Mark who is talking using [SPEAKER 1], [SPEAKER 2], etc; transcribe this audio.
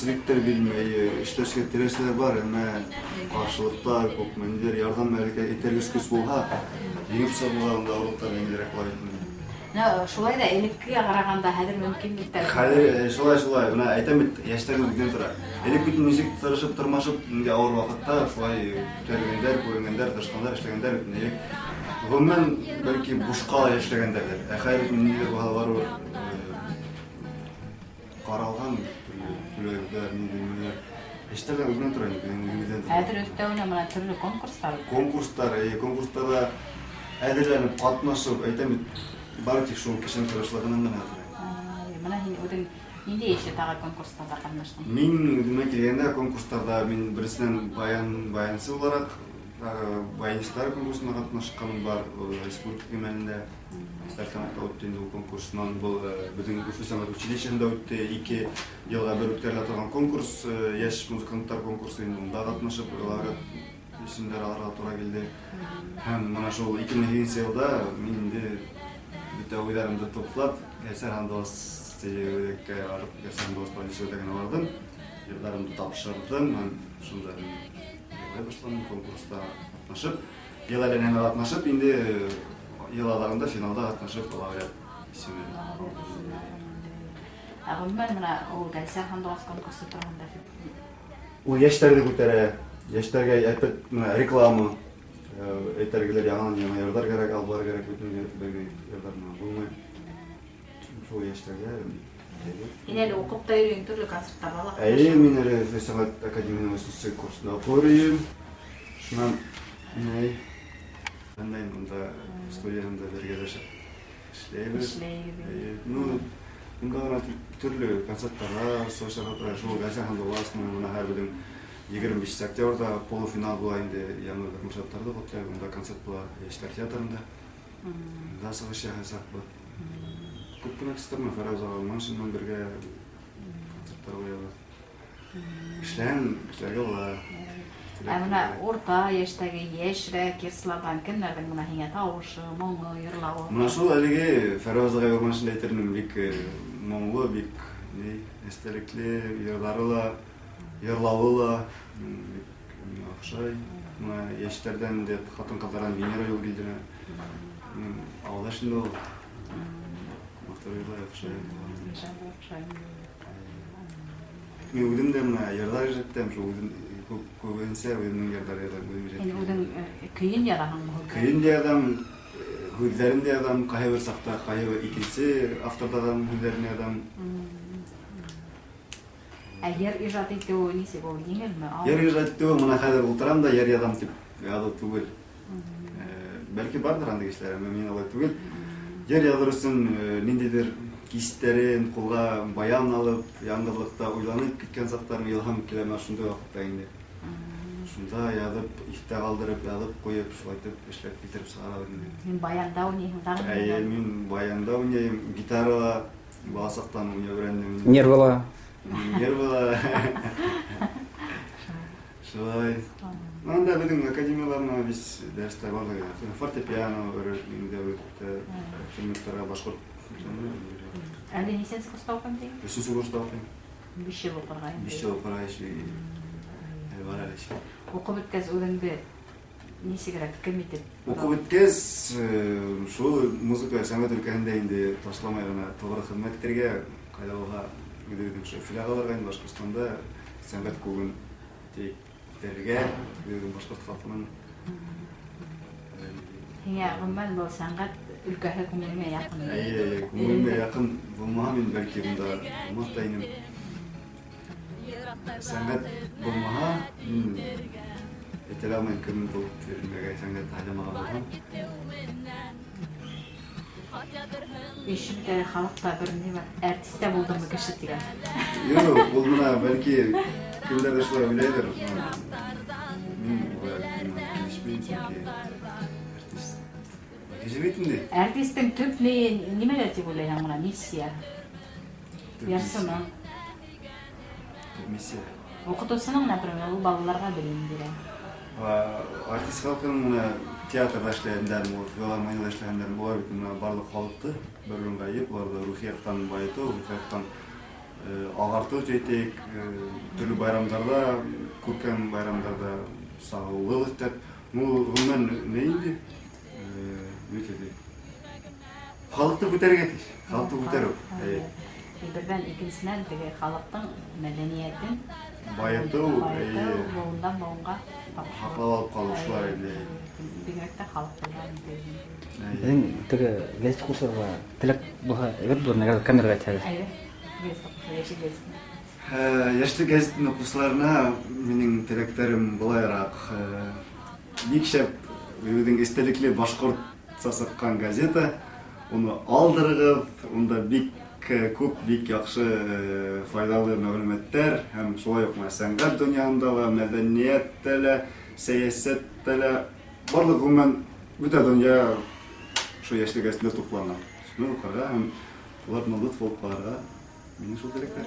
[SPEAKER 1] Етешһеҙлектәр бирмәй, эшләүсегә теләүселәр бар, әммә ҡаршылыҡтар күп, ниндәйҙер ярҙам этәргес көс булһа, еңеп сыға була, унда ауырлыҡтар еңелерәк була бит инде.
[SPEAKER 2] Шулай ҙа элеккегә ҡарағанда хәҙер мөмкинлектәр.
[SPEAKER 1] Хәҙер шулай, бына әйтәм бит, йәштәрҙең үҙенән тора. Элек бит нисек тырышып, тырмашып, ниндәй ауыр ваҡытта шулай күтәрелгәндәр, күренгәндәр, тырышҡандар, эшләгәндәр бит. Элек ғөмүмән, бәлки бушҡа ла эшләгәндәрҙер. Ә хәҙер ниндәйҙер булһа барыбер ҡаралған түләүҙәр, ниндәй эштәрҙән үҙенән тора инде, үҙенән тора.
[SPEAKER 2] Хәҙер өҫтәүенә бына төрлө конкурстар.
[SPEAKER 1] Конкурстар, конкурстарҙа әҙерләнеп, ҡатнашып, әйтәм бит, бары тик шул кешенең тырышлығынан ғына тора.
[SPEAKER 2] Бына һин үҙең ниндәй эше тағы конкурстарҙа ҡатнаштың?
[SPEAKER 1] Мин үҙемә килгәндә конкурстарҙа мин беренсенән баянсы булараҡ, баянистар конкурсына ҡатнашҡаным бар, республика кимәлендә. Стәрлетамаҡта үтте инде ул конкурс. Шунан был беҙҙең Өфө сәнғәт училищеһында үтте, 2 йылға бер үткәрелә торған конкурс, йәш музыканттар конкурсы инде, унда ҡатнашып, лауреат исемдәр алырға тура килде. Һәм бына шул 2008 йылда мин инде бөтә уйҙарымды туплап, Гәлсәр Һандуғас үҙәккә барып, Гәлсәр Һандуғас продюсер үҙәгенә барҙым, йырҙарымды тапшырҙым һәм шунда йырлай башланым, конкурста ҡатнашып, йыл әйләнәһендә ҡатнашып, инде йыл аҙағында финалда ҡатнашып, лауреат исеме.
[SPEAKER 2] Ә ғөмүмән, бына ул Гәлсәр Һандуғас конкурсы тураһында.
[SPEAKER 1] Ул йәштәрҙе күтәрә, йәштәргә әпәт бына реклама, әйтергеләр яңынан яңы йырҙар кәрәк, алып кәрәк, бөтөн бер йырҙар менән булмай. Шул йәштәргә.
[SPEAKER 2] Һин әле уҡып та йөрөйһөң, төрлө концерттарҙа ла.
[SPEAKER 1] Эйе, мин әле Өфө сәнғәт академияһының өсөнсө курсында уҡып йөрөйөм. Шунан ни, бында бында студияһында бергәләшеп эшләйбеҙ.
[SPEAKER 2] Эшләйбеҙ.
[SPEAKER 1] Эйе, унда ғына төрлө концерттарҙа сығыш яһап тора. Шул Гәлсәр Һандуғас менән бына һәр беҙҙең 25 октябрҙә полуфинал була инде, яңы концерттарҙы ҡотлайбыҙ. Унда концерт була Йәштәр театрында. Унда сығыш яһайсаҡбыҙ. Күп кенә артистар менән, Фәрәүз ағай Алмашин менән бергә концерттар ҡуябыҙ. Эшләһәң, эшләргә була.
[SPEAKER 2] Ә бына урта йәштәге, йәшерәк йырсыларҙан кемдәрҙең бына һиңә тауышы, моңо, йырлауы?
[SPEAKER 1] Бына шул әлеге Фәрәүз ағай Урманшин әйтер инем, бик моңло, бик эстәлекле, йырҙары ла, йырлауы ла бик миңә оҡшай. Бына йәштәрҙән инде ҡатын-ҡыҙҙарҙан Венера Юлгилдина. Ауылдаш инде ул. Матур йырлай, оҡшай. Мин үҙем дә бына йырҙар ижад итәм, шул үҙем күбенсә үҙемдең йырҙар яҙам, үҙем ижад
[SPEAKER 2] Һин
[SPEAKER 1] итәм.
[SPEAKER 2] үҙең көйөн яҙаһыңмы?
[SPEAKER 1] Көйөн дә яҙам, һүҙҙәрен дә яҙам, ҡайһы бер саҡта ҡайһы бер икенсе авторҙарҙың һүҙҙәрен яҙам.
[SPEAKER 2] Ә йыр ижад итеү нисек ул, еңелме?
[SPEAKER 1] Йыр ижад итеү, бына хәҙер ултырам да йыр яҙам тип яҙыу түгел. Бәлки барҙыр андый кешеләр, әммә мин улай түгел. Йыр яҙыр өсөн ниндәйҙер кистәрен ҡулға баян алып, яңғыҙлыҡта уйланып киткән саҡтарым илһам килә менә шундай ваҡытта инде. Шунда яҙып, иҫтә ҡалдырып, яҙып ҡуйып, шулай итеп эшләп килтереп сығарабыҙ инде.
[SPEAKER 2] Һин баянда уйнайһың тағы?
[SPEAKER 1] Эйе, мин баянда уйнайым, гитарала бала саҡтан уйнай өйрәндем.
[SPEAKER 3] Нервыла.
[SPEAKER 1] Нервыла. Шулай. Анда беҙҙең академиялар менән беҙ дәрестәр бар ҙа, фортепиано инде инструменттарға башҡорт.
[SPEAKER 2] Әле нисәнсе курста уҡыйым тиң?
[SPEAKER 1] Өсөнсө курста уҡыйым.
[SPEAKER 2] 5 йыл уҡырға инде.
[SPEAKER 1] 5 йыл уҡырға эше. Әле бар әле эше.
[SPEAKER 2] Уҡып бөткәс үҙеңде нисегерәк кем итеп?
[SPEAKER 1] Уҡып бөткәс, шул музыка сәнғәт өлкәһендә инде ташламай ғына тоғро хеҙмәт итергә, ҡайҙа булһа үҙебеҙҙең шул Өфөлә ҡалырға инде, Башҡортостанда сәнғәт күген тик итергә, үҙебеҙҙең башҡорт халҡының.
[SPEAKER 2] Һиңә ғөмүмән был сәнғәт өлкәһе күңелеңә яҡын?
[SPEAKER 1] Эйе, эйе, күңелемә яҡын булмаһа, мин бәлки бында булмаҫ та инем. Сәнғәт булмаһа, мин әйтә алмайым кем булып йөрөмәгә, сәнғәт һайламаған булһам.
[SPEAKER 2] Ишектә халыҡта бер нимә, артист та булдымы кеше тигән?
[SPEAKER 1] Юҡ, ул бына бәлки кемдәрҙер шулай уйлайҙыр. Мин улай килешмәйем, сөнки артист кеше бит инде.
[SPEAKER 2] Артистың төп нимәлә тип уйлайһың бына, миссия?
[SPEAKER 1] Төп
[SPEAKER 2] Йырсының.
[SPEAKER 1] Төп миссия.
[SPEAKER 2] Уҡытыусының, например, ул балаларға белем бирә.
[SPEAKER 1] Артист халҡының бына театрҙа эшләгәндәр, филармонияла эшләгәндәр, улар бит бына барлыҡ халыҡты бер урынға йыйып, уларҙы рухи яҡтан байытыу, рухи яҡтан Ағартыу тип әйтәйек, төрлө байрамдарҙа, күркәм байрамдарҙа сағыулыҡ өҫтәп, ну, ғөмүмән, ни инде, ни әйтәйек, халыҡты күтәрергә тейеш, халыҡты күтәреү.
[SPEAKER 2] Берҙән, икенсенән, теге халыҡтың мәҙәниәтен
[SPEAKER 1] байытыу,
[SPEAKER 2] быуындан быуынға
[SPEAKER 1] һаҡлап алып ҡалыу, шулай инде.
[SPEAKER 2] Бигерәк тә халыҡ.
[SPEAKER 3] Беҙҙең теге гәзит уҡыусыларға теләк булһа, әйбәт булыр, әгәр камераға әйтһәгеҙ.
[SPEAKER 2] Әйҙә, гәзит уҡыусы, Йәшлек гәзитен.
[SPEAKER 1] Йәшлек гәзитен уҡыусыларына минең теләктәрем былайыраҡ: бик шәп, үҙенең эстәлекле башҡортса сыҡҡан газета, уны алдырығыҙ, унда бик күп, бик яҡшы, файҙалы мәғлүмәттәр һәм шулай уҡ сәнғәт донъяһында ла, мәҙәниәттә лә, сәйәсәттә лә, барлыҡ, ғөмүмән, бөтә донъя ошо Йәшлек гәзитендә туплана. Шуны уҡырға һәм улар менән дуҫ булып ҡалырға минең шул теләктәр.